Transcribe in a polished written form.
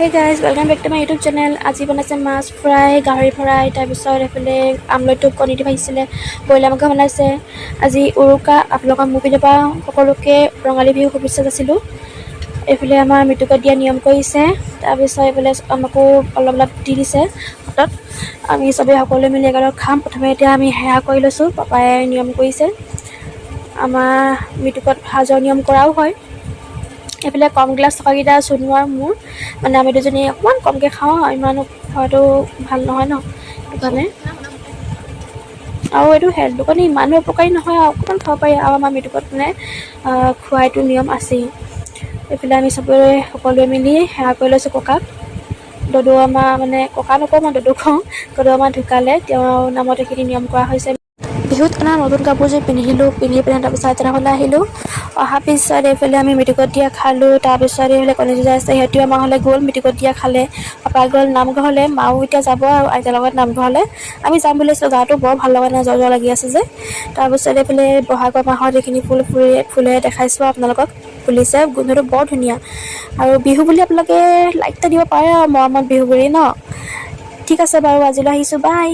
Hey guys, welcome back to my YouTube channel. আজি বনাইছে মাছ fry, গাহৰি ফ্ৰাই, তাৰপিছত এইফালে আমলৰিটোপ কণী দি ভাজিছিলে, ব্ৰইলাৰ মাংস বনাইছে। আজি উৰুকা। আপোনালোকৰ মোৰ পিনৰ পৰা সকলোকে ৰঙালী বিহু শুভেচ্ছা যাচিলোঁ। এইফালে আমাৰ মৃতকত দিয়া নিয়ম কৰিছে। তাৰপিছত এইফালে আমাকো অলপ অলপ দি দিছে হাতত। আমি চবেই সকলোৱে মিলি একেলগে খাম। প্ৰথমে এতিয়া আমি সেৱা কৰি লৈছোঁ। পাপাই নিয়ম কৰিছে। আমাৰ মৃতকত সাজৰ নিয়ম কৰাও হয়। এইফালে কম গিলাচ থকাকেইটা চুনু আৰু মোৰ, মানে আমি দুজনী অকণমান কমকৈ খাওঁ আৰু ইমানো খোৱাটো ভাল নহয় ন, সেইটো কাৰণে। আৰু এইটো হেল্থৰ কাৰণে ইমানো অপকাৰী নহয় আৰু অকণমান খাব পাৰি। আৰু আমাৰ মৃতকত মানে খোৱাইটো নিয়ম আছেই। এইফালে আমি চবৰে সকলোৱে মিলি সেৱা কৰি লৈছোঁ ককাক। দদৌ আমাৰ, মানে ককা নকওঁ মই, দদৌ কওঁ। দদৌ আমাৰ ঢুকালে, তেওঁৰ নামত এইখিনি নিয়ম কৰা হৈছে। বিহুত অনা নতুন কাপোৰযোৰ পিন্ধিলোঁ। পিন্ধি পিনে তাৰপিছত আইতাৰ ঘৰলৈ আহিলোঁ। অহাৰ পিছত এইফালে আমি মৃতকত দিয়া খালোঁ। তাৰপিছত এইফালে কণী যুঁজাই আছে, সিহঁতিও আমাৰ ঘৰলৈ গ'ল, মৃতকত দিয়া খালে। পাপা গ'ল নামঘৰলৈ, মাও এতিয়া যাব আৰু আইতাৰ লগত নামঘৰলৈ। আমি যাম বুলি ভাবিছিলোঁ, গাটো বৰ ভাল লগা নাই, জ্বৰ জ্বৰ লাগি আছে যে। তাৰপিছত এইফালে বহাগৰ মাহত এইখিনি ফুল ফুলি ফুলে দেখাইছোঁ আপোনালোকক। ফুলিছে, গোন্ধটো বৰ ধুনীয়া। আৰু বিহু বুলি আপোনালোকে লাইক এটা দিব পাৰে আৰু মৰমত বিহু বুলি ন। ঠিক আছে বাৰু, আজিলৈ আহিছোঁ, বাই।